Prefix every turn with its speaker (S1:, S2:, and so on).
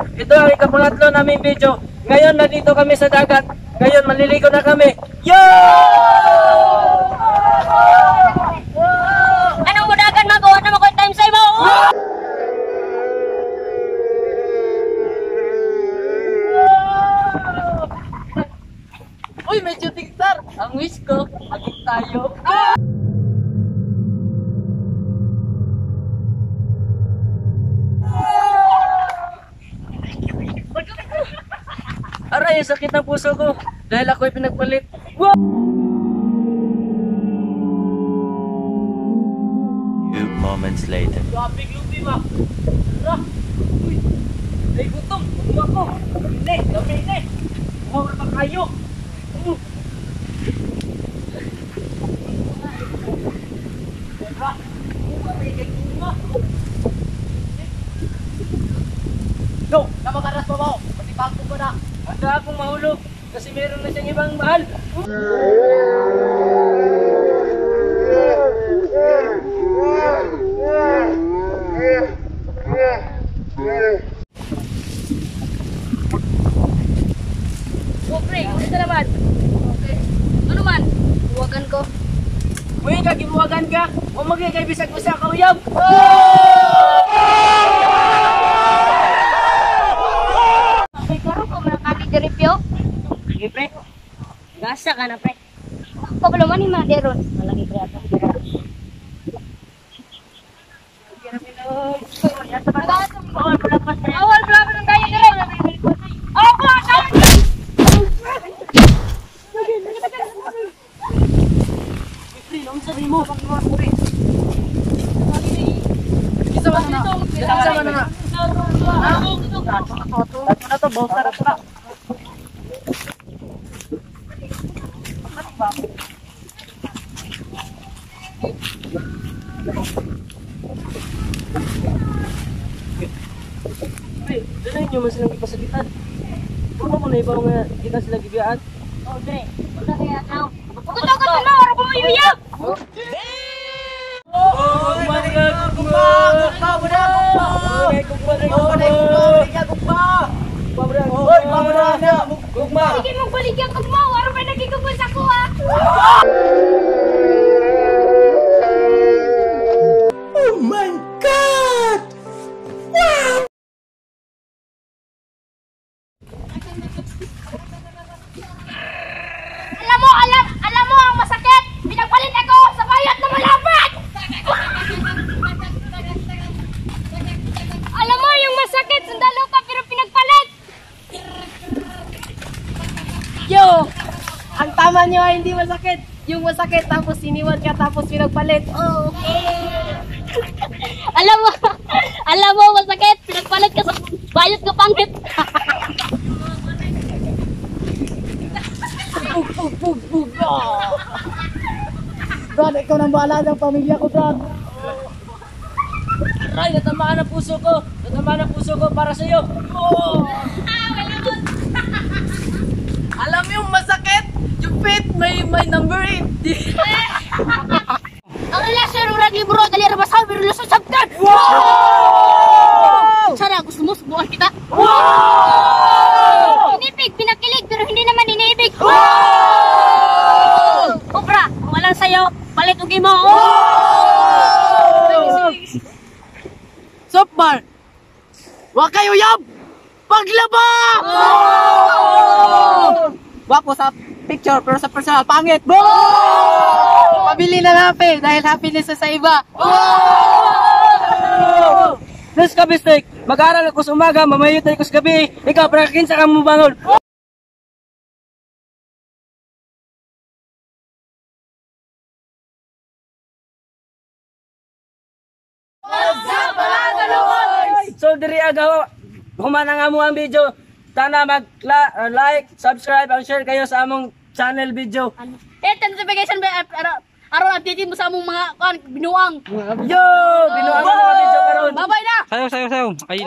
S1: Ito ang ikapangatlo naming video. Ngayon nandito kami sa dagat. Ngayon maliligo na kami. Yo!
S2: Anong mudagan magawa na mo time sa imo?
S3: Uy, may shooting star! Ang wish ko, maging tayo.
S1: Aray, ang sakit ng puso ko dahil ako'y pinagpalit. Wow!
S4: Few moments later.
S1: Grabe, lupi ma. Tara. Uy. Ay, gutom. Gutom ako. Hindi, dami na eh. Buhaw na pa kayo. Tara. Buka na ikay bunga.
S3: Yo, namakaras pa mo! Pati bago ko na!
S1: Handa akong mahulog kasi meron na siyang ibang mahal.
S2: Oh, pre, kumusta naman? Okay. Ano man? Huwagan ko.
S1: Uy, kagibuwagan ka. O magigay bisag usa ka uyab.
S2: May karo ko mga kati diri pyo.
S1: Sige, pre.
S2: Gasa ka na, pre. Pablo man ni Maderon. Malaki pre ato. Awal berapa ng kaya dire? Ako sa.
S1: Pre, unsa mo?
S3: Isa man na! Isa man na! Ato na to, bosa na to na.
S1: Pre, dala inyo man silang ipasagitan. Puro mo na ibaw nga kita sila gibiyaan.
S2: Oh, pre. Wala kaya tao. Gusto ko tulo, oro ko mayuyab.
S1: Oh, gugma gugma.
S3: Gugma, gugma, gugma!
S1: Gugma,
S3: Gugma, gugma, gugma! Oy, gugma na!
S1: Gugma.
S2: Sige mong baligyan kog mo, oro pa nagigugol sa kuha. Alam mo, alam, alam mo ang masakit. Pinagpalit ako sa bayot na malapad. Alam mo yung masakit, sundalo ka pero pinagpalit.
S5: Yo! Ang tama niyo ay hindi masakit. Yung masakit tapos iniwan ka tapos pinagpalit.
S2: Oh. Alam mo, alam mo masakit, pinagpalit ka sa bayot ka pangit.
S5: Pug, pug, pug, pug. Ah! Brad, ikaw nang bahala ng pamilya ko, Brad.
S1: Aray, natamaan ang puso ko. Natamaan ang puso ko para sa iyo. Oh!
S3: Alam mo yung masakit? Yung pit, may number 8.
S2: Ang relasyon, urag libro, dali ra basaw, pero lusot sabtan. Wow! Sana gusto mo subukan kita. Wow! Inibig, pinakilig, pero hindi naman iniibig. Wow! Obra, kung walang sayo, palit og imo.
S3: Sopbar! Wa kayo yab! Paglaba! Wapo sa picture pero sa personal pangit. Bo!
S5: Pabili na happy dahil happiness na sa iba.
S1: Let's ka, Bistek. Mag-aral ako sa umaga, mamayot ako sa gabi. Ikaw, para kinsa ka mo bangon. So diri agaw humana nga mo ang video. Tana mag like, subscribe, and share kayo sa among channel video.
S2: Eh, notification bell aron update mo sa among mga kuan binuang.
S1: Yo, binuang ang mga video karon.
S2: Bye-bye na.
S6: Sayo, sayo, sayo. Ay.